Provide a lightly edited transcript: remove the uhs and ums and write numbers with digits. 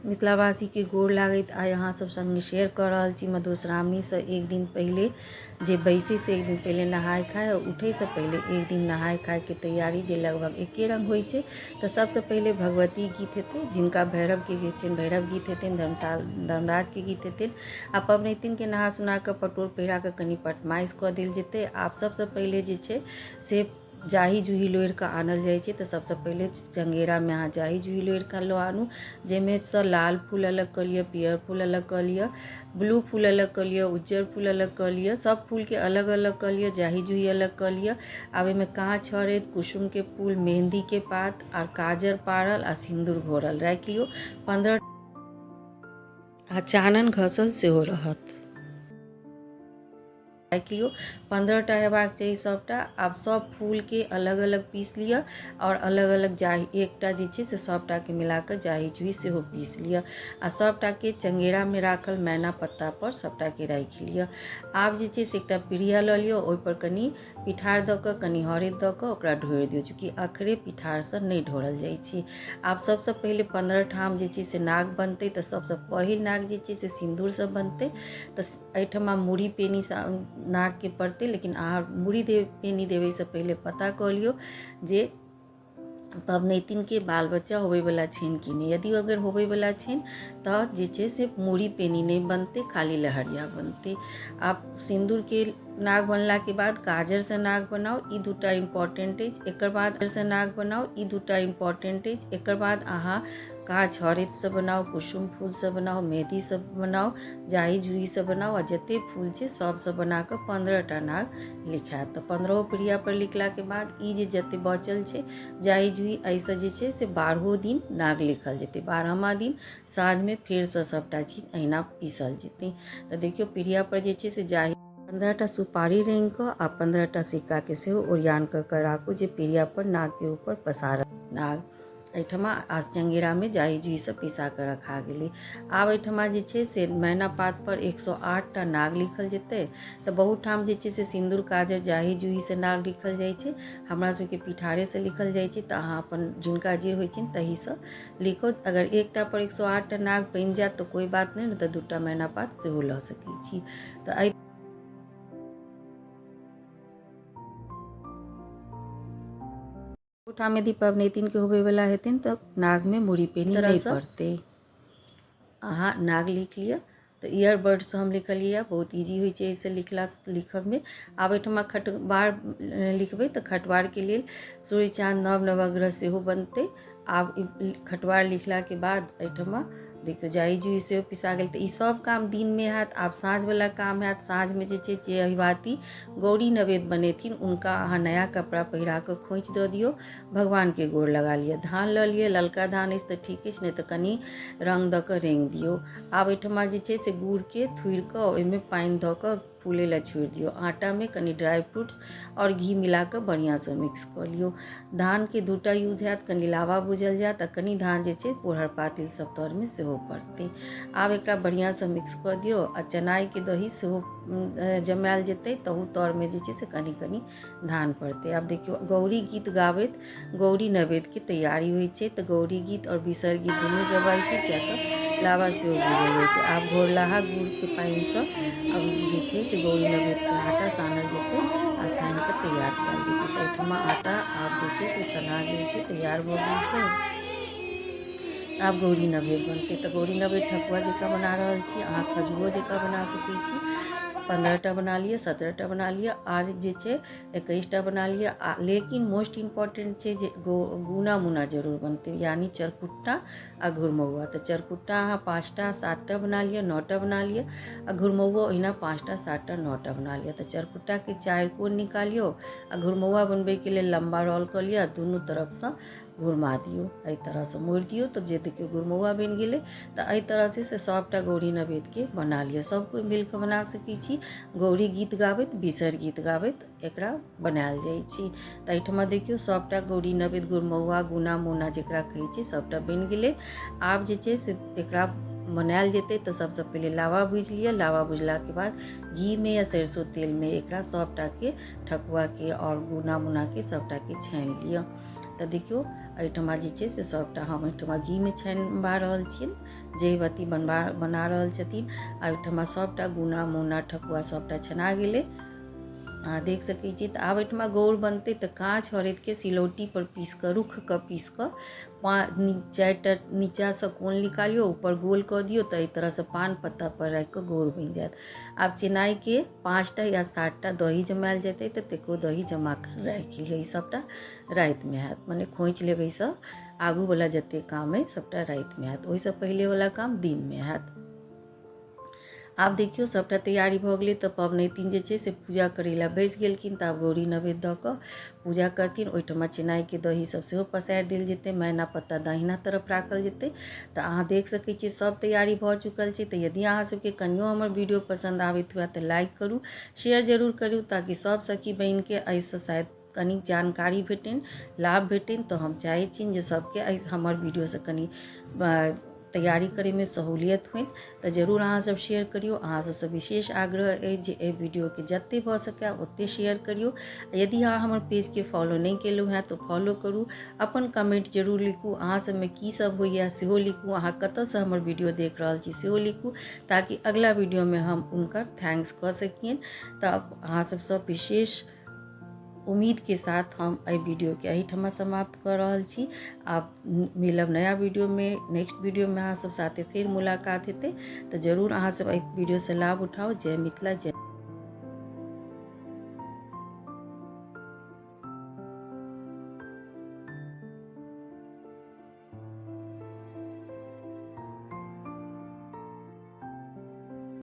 मिथिलावासीके गोर लागैत आइ अहाँ सब सङ्गे शेयर कऽ रहल छी मधुश्रावणीसँ एक दिन पहिले जे बैसैसँ एक दिन पहिले नहाय खाय आओर उठैसँ पहिले एक दिन नहाय खायके तैयारी जे लगभग एके रङ्ग होइ छै। तऽ सबसँ पहिले भगवती गीत हेतै, जिनका भैरवके गीत छनि भैरव गीत हेतनि, धर्मशाल धर्मराजके गीत हेतनि आ पबनैतिनके नहा सुना कऽ पटोर पहिरा कऽ कनि पटमाइश कऽ देल जेतै। आब सबसँ पहिले जे छै से जाही जूही लोढ़ि कऽ आनल जाइ छै। तऽ सबसँ पहिले चङ्गेरामे अहाँ जाही जूही लोढ़ि कऽ लऽ आनू, जाहिमे सँ लाल फूल अलग कऽ लिअ, पियर फूल अलग कऽ लिअ, ब्लू फूल अलग कऽ लिअ, उज्जर फूल अलग कऽ लिअ, सब फूलके अलग अलग कऽ लिअ, जाही जूही अलग कऽ लिअ। आब एहिमे काँच हरैद, कुसुमके फूल, मेहन्दीके पात आर काजर पारल आ सिन्दूर घोरल राखि लियौ 15 आ चानन घसल सेहो रहत। राखि लियौ 15टा हेबाक चाही सभटा। आब सभ फूलके अलग अलग पीस लिअ आओर अलग अलग जाही एकटा जे छै से सभटाके मिला कऽ जाही जूही सेहो पीस लिअ आ सभटाके चङ्गेरामे राखल मैना पत्तापर सभटाके राखि लिअ। आब जे छै से एकटा पिढ़िया लऽ लिअ, ओहिपर कनि पिठार दऽ कऽ कनि हरैद दऽ कऽ ओकरा ढोरि दियौ, चूँकि अखरे पिठारसँ नहि ढोरल जाइ छै। आब सभसँ पहिले 15 ठाम जे छै से नाग बनतै। तऽ सभसँ पहिल नाग जे छै से सिन्दूरसँ बनतै। तऽ एहिठमा मूड़ी पेनीसँ नागके पड़तै, लेकिन अहाँ मूड़ी दे पेनी देबैसँ पहिले पता कऽ लियौ जे पबनैतिनके बाल बच्चा होबैवला छनि कि नहि। यदि अगर होबैवला छनि तऽ जे छै से मूड़ी पेनी नहि बनतै, खाली लहरिया बनतै। आब सिन्दूरके नाग बनलाके बाद काजरसँ नाग बनाउ, ई दूटा इम्पोर्टेंट अछि। एकर बाद सँ नाग बनाउ, ई दूटा इम्पोर्टेंट अछि। एकर बाद अहाँ काँच हरदिसँ बनाउ, कुसुम फूलसँ बनाउ, मेहदीसँ बनाउ, जाही जूहीसँ बनाउ आ जतेक फूल छै सभसँ बना कऽ 15टा नाग लिखायत। तऽ 15 प्रियापर लिखलाके बाद ई जे जतेक बचल छै जाही जूही, एहिसँ जे छै से 12 दिन नाग लिखल जेतै। 12मा दिन साँझमे फेरसँ सभटा चीज अहिना पीसल जेतै। तऽ देखियौ पीढ़ियापर जे छै से जाही 15टा सुपारी रङ्गि कऽ आ 15टा सिक्काके सेहो ओरियान कऽ कऽ राखू जे पीढ़ियापर नागके ऊपर पसारल नाग एहिठमा आ चङ्गेरामे जाही जूहीसँ पिसा कऽ रखा गेलै। आब एहिठमा जे छै से मैना पातपर 108टा नाग लिखल जेतै। तऽ बहुत ठाम जे छै से सिन्दूर काजर जाही जूहीसँ नाग लिखल जाइ छै, हमरा सबके पिठारेसँ लिखल जाइ छै। तऽ अहाँ अपन जिनका जे होइ छनि तहीसँ लिखू। अगर एकटा पर 108टा नाग बनि जायत तऽ कोइ बात नहि, नहि तऽ 2टा मैना पात सेहो लऽ सकै छी। तऽ एहि ठाम यदि पबनैतिनके होबयवला हेथिन तऽ नागमे मुड़ी पेनी नहि पड़तै। अहाँ नाग लिख लिअ। तऽ ईयरबड्ससँ हम लिखलियै, बहुत इजी होइ छै एहिसँ लिखला लिखबमे। आब एहिठमा खटबार लिखबै तऽ खटबारके लेल सूर्य चाँद नव नवग्रह सेहो बनतै। आब खटबार लिखलाके बाद एहिठमा देखियौ जाही जूही सेहो पिसा गेल। तऽ ई सब काम दिनमे हैत। आब साँझवला काम हैत। साँझमे जे छै जे अहिबाती गौरी नैवेद्य बनेथिन हुनका अहाँ नया कपड़ा पहिरा कऽ खोँइछ दऽ दियौ, भगवानके गोर लगा लिअ। धान लऽ लिअ, ललका धान अछि तऽ ठीक अछि, नहि तऽ कनि रङ्ग दऽ कऽ रङ्गि दियौ। आब एहिठमा जे छै से गुड़के थुड़ि कऽ ओहिमे पानि दऽ कऽ फूलै लए छोड़ि दियौ। आटामे कनि ड्राइ फ्रूट्स आओर घी मिला कऽ बढ़िआँसँ मिक्स कऽ लियौ। धानके 2टा यूज हैत, कनि लावा भूजल जायत आ कनि धान जे छै पुरहर पातिल सब तरमे सेहो पड़तै। आब एकरा बढ़िआँसँ मिक्स कऽ दियौ आ चनाइके दही सेहो जमायल जेतै, तहू तरमे जे छै से कनि कनि धान पड़तै। आब देखियौ गौरी गीत गाबैत गौरी नैवेद्यके तैयारी होइ छै। तऽ गौरी गीत आओर बिसहर गीत दुनू गबाइ छै, किया तऽ लावा सेहो भूजल जाइ छै। आब घोरलाहा गुड़के पानिसँ आब जे छै से गौरी नैवेद्यके आटा सानल जेतै आ सानि कऽ तैयार कयल जेतै। तऽ एहिठमा आटा आब जे छै से सना गेल छै, तैयार भऽ गेल छै। आब गौरी नैवेद्य बनतै। तऽ गौरी नैवेद्य ठकुआ जकाँ बना रहल छी, अहाँ खजुरो जकाँ बना सकै छी। 15टा बना लिअ, 17टा बना लिअ आर जे छै 21टा बना लिअ। आ लेकिन मोस्ट इम्पोर्टेंट छै जे गुना मुना जरूर बनतै, यानि चरकुट्टा आ घुरमौआ। तऽ चरकुट्टा अहाँ 5टा 7टा बना लिअ, 9टा बना लिअ आ घुरमौआ ओहिना 5टा 7टा 9टा बना लिअ। तऽ चरकुट्टाके 4 कोन निकालियौ आ घुरमौआ बनबैके लेल लम्बा रोल कऽ लिअ, दुनू तरफसँ घुरमा दियौ, एहि तरहसँ मोड़ि दियौ। तऽ जे देखियौ घुरमौआ बनि गेलै। तऽ एहि तरहसँ से सभटा गौरी नैवेद्यके बना लिअ। सभ कोइ मिल कऽ बना सकै छी। गौरी गीत गाबैत बिसहर गीत गाबैत एकरा बनायल जाइ छै। तऽ एहिठमा देखियौ सभटा गौरी नैवेद्य घुरमौआ गुना मुना जकरा कहै छै सभटा बनि गेलै। आब जे छै से एकरा बनायल जेतै। तऽ सभसँ पहिले लावा भूजि लिअ। लावा भुजलाके बाद घीमे या सरिसो तेलमे एकरा सभटाके ठकुआके आओर गुना मुनाके सभटाके छानि लिअ। तऽ देखियौ एहिठमा जे छै से सभटा हम एहिठमा घीमे छनबा रहल छियनि, जयवती बना रहल छथिन। आ एहिठमा सभटा गुना मुना ठकुआ सभटा छना गेलै, अहाँ देख सकै छी। तऽ आब एहिठमा गौर बनतै तऽ काँच हरदिके सिलौटीपर पीस कऽ, रुख कऽ पीस कऽ, 4टा नीचाँसँ कोन निकालियौ, ऊपर गोल कऽ दियौ, तऽ एहि तरहसँ पान पत्तापर राखि कऽ गौर बनि जायत। आब चेनाइके 5टा या 7टा दही जमायल जेतै तऽ तकरो दही जमा कऽ राखि लिअ। ई सभटा रातिमे हैत, मने खोँचि लेबै सब, आगूवला जतेक काम अइ सभटा रातिमे हैत, ओहिसँ पहिलेवला काम दिनमे हैत। आब देखियौ सभटा तैयारी भऽ गेलै तऽ पबनैतिन जे छै से पूजा करै लए बैसि गेलखिन। तऽ आब गौरी नैवेद्य दऽ कऽ पूजा करथिन। ओहिठमा चेनाइके दही सब सेहो पसारि देल जेतै, मैना पत्ता दहिना तरफ राखल जेतै। तऽ अहाँ देख सकै छियै सब तैयारी भऽ चुकल छै। तऽ यदि अहाँ सबके कनियो हमर वीडियो पसन्द आबैत हुए तऽ लाइक करू, शेयर जरूर करू, ताकि सब सखी बहिनके एहिसँ शायद कनि जानकारी भेटनि, लाभ भेटनि। तऽ हम चाहै छियनि जे सबके एहि हमर वीडियोसँ कनि तैयारी करैमे सहूलियत होइन, तऽ जरूर अहाँ सब शेयर करियौ। अहाँ सबसँ विशेष आग्रह अछि जे एहि वीडियोके जते भऽ सकै ओते शेयर करियौ। यदि अहाँ हमर पेजके फॉलो नहि केलहुँ हेँ तऽ फॉलो करू, अपन कमेंट जरूर लिखू, अहाँ सबमे की सब होइए सेहो लिखू, अहाँ कतऽसँ हमर वीडियो देख रहल छी सेहो लिखू, ताकि अगला वीडियोमे हम हुनकर thanks कऽ सकियनि। तऽ अहाँ सबसँ विशेष उम्मीद के साथ हम एहि वीडियोके एहिठमा समाप्त कऽ रहल छी। आब मिलब नया वीडियोमे, नेक्स्ट वीडियोमे अहाँ सब साथे फेर मुलाकात हेतै। तऽ जरूर अहाँ सब एहि वीडियोसँ लाभ उठाउ। जय मिथिला, जय।